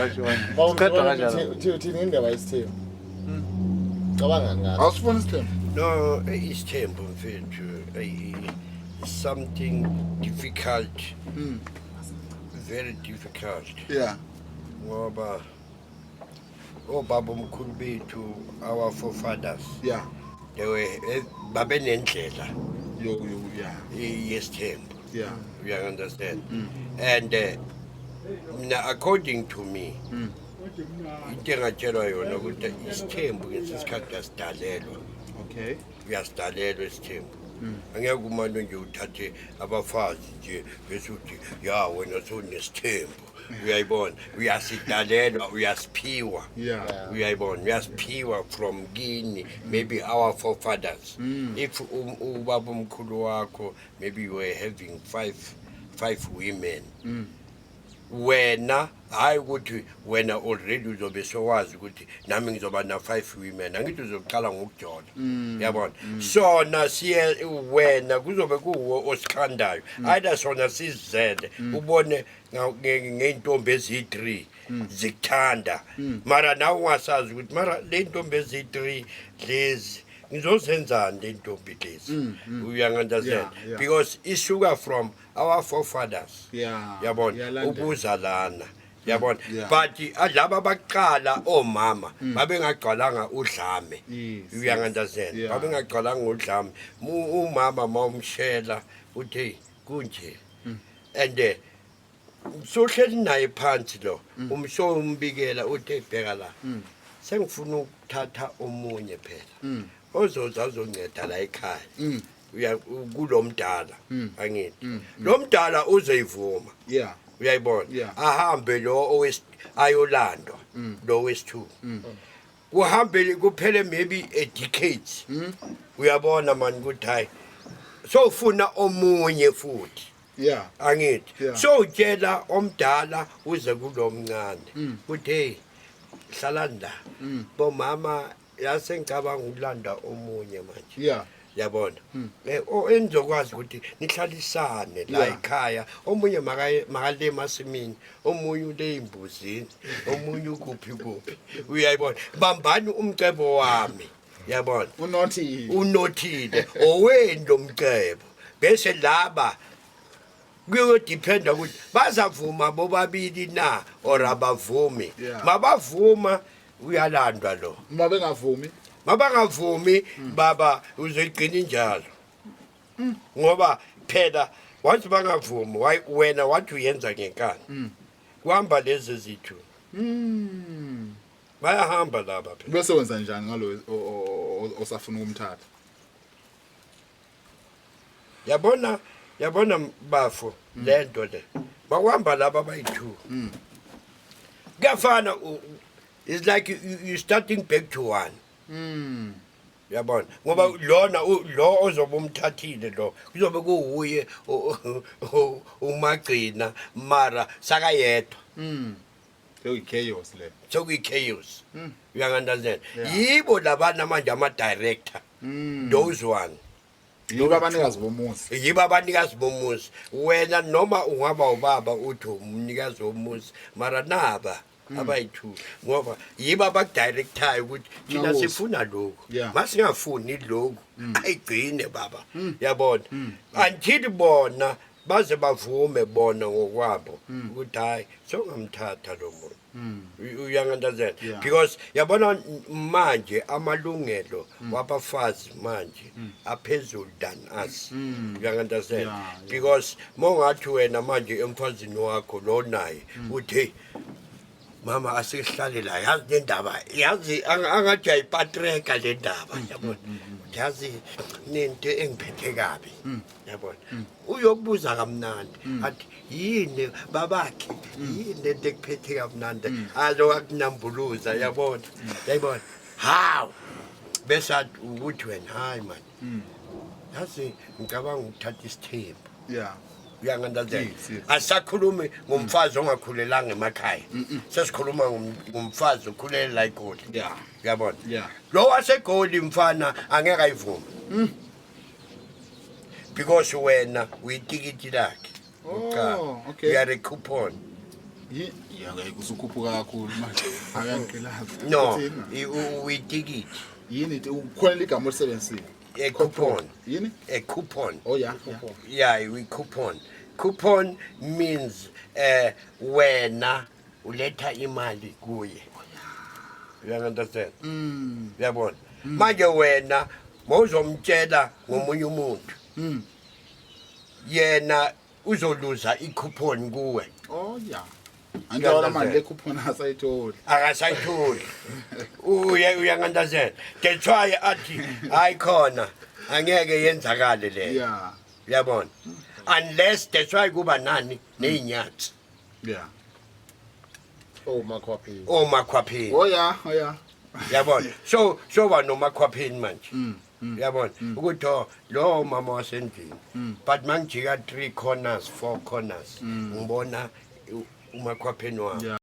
Washona. Siqedwa kanjalo. Uthini ngendaba yesithembu? Cabangani ngaso? Awusifuni isithembu? No, isithembu mfethu, something difficult. Very difficult. Ngoba obaba omkhulu bethu, our forefathers, they were babenendlela Yo yo yeah. yesithembu. You understand? And mina, according to me, into engatshelwa yona ukuthi isithembu ngesikhathi asidalelwa. Uyasidalelwa isithembu. Angeke umane nje uthathe abafazi nje bese uthi ya, wena sewunesithembu. Uyayibona, uyasidalelwa, uyasiphiwa. Uyayibona, uyasiphiwa from kini, maybe our forefathers. If ubaba omkhulu wakho, maybe you were having five women, wena hayi ukuthi wena already uzobe sowazi ukuthi nami ngizoba na five women. Angithi uzoqala ngokujola, yabona? Sona siye wena kuzobe kuwo osikhandayo, either sona sizele ubone ngey'ntombi eziyi-3 zikuthanda, mara nawe ungasazi ukuthi mara le ntombi eziyi-3 lezi ngizozenzani, le ntombi lezi, uyangi-understand? Yeah. Because isuka from our forefathers, yabona? Iyalandela. Ukuza lana, yabona? But laba abaqala omama babengagcwalanga udlame. Uyangi-understand? Babengagcwalanga udlame. Umama mawumshela uthi kunje and sohleli naye phansi lo umsho, umbikela uthi, "Bheka la, sengifuna ukuthatha omunye phela ozoza azonceda la ekhaya." Uya kulomdala, angithi lo mdala uzoyivuma? Uyayibona? Ahambe lo owes ayolandwa lo wesi-2, kuhambe kuphele maybe a decade. Uyabona mani ukuthi hayi, sowufuna omunye futhi, angithi? So utshela omdala, uze kulo mncane uthi, "Hey, hlalani la bomama, yase ngicabanga ukulanda omunye manje." Yabona, enizokwazi ukuthi nihlalisane la ekhaya. Omunye makale emasimini, omunye ule imbuzini, omunye ukuphi kuphi, uyayibona? Bambani umcebo wami, yabona? Unothile. Unothile oweni lo mcebo. Bese laba kuyodependa ukuthi bazavuma bobabili na or abavumi. Mabavuma, uyalandwa lo. Uma bengavumi? Mabangavumi, baba, uzoyigcina injalo, ngoba phela once bangavumi, wena wathi uyenza ngenkani, kuhamba lezi zithu, bayahamba laba phela. Bese wenza njani ngalo osafuna ukumthatha? Yabona, yabona bafo, lento le bakuhamba laba abayi-two, kuyafana, it's like you starting back to one, yabona? Ngoba lona lo ozobe umthathile lo kuzobe kuwuye umagcina, mara sakayedwa. Sekuyi-chaos le. Sekuyi-chaos, uyangi-understand? Yibo labana manje ama-director, those one. Yibo abanikazi bomuzi. Yibo abanikazi bomuzi. Wena noma ungaba ubaba uthi umnikazi womuzi, mara naba abayi-two, ngoba yibo abakudirectayo ukuthi thina Ngiyakuzwa. sifuna lokhu, masingafuni lokhu, ayigcine baba, yabona? Until bona baze bavume bona ngokwabo ukuthi hayi, songamthatha lo muntu. Uyangi-understand? Yeah. Because yabona manje amalungelo wabafazi manje aphezulu than us, uyangi-understand? Yeah. Because mongathi wena manje emfazini wakho lo naye uthi, "Hey mama, asihlale la, yazi le ndaba, yazi angathi ayipatreka le ndaba, yabona? Yazi nento engiphethe kabi, yabona?" Uyokubuza kamnandi athi, "Yini babakhe? Yini lento ekuphethe kamnandi?" Alo akunambuluza, yabona, yayibona? Hawu, bese athi ukuthi wena, "Hayi man, yazi ngicabanga ukuthatha isithembu." Uyangi-understand? Yes. Asakhulumi ngomfazi ongakhulelanga emakhaya, sesikhuluma ngomfazi okhulele la eGoli, uyabona? Lo waseGoli mfana angeke ayivume because wena uyitikiti lakhe. Oh, Kuqala. okay. You are a coupon. Ya ngeke usukhuphuka kakhulu manje. Akangilazi. No, uyitikiti. Yini ukhona igama olisebenzisile? A coupon. Yini? A coupon. Oh yeah. Yeah, we coupon. Coupon means wena uletha imali kuye. You understand? Uyabona? Manje wena mawuzomtshela ngomunye umuntu. Yena uzoluza icoupon kuwe. Oh yeah. Anjalo manje le coupon asayitholi. Akasayitholi. Uye uyangandazel. That's why athi hayi khona angeke yenzakale le. Yeah. Uyabona? Unless that's why kuba nani nezinyathi. Yeah. Oh makhwapheni. Omakhwapheni. Oh yeah, oh yeah. Uyabona? So ba nomakhwapheni manje. Uyabona? Ukuthi oh, lo mama wasendlini. But mangijika 3 corners, 4 corners, ngibona umakhwapheni wami. Yeah.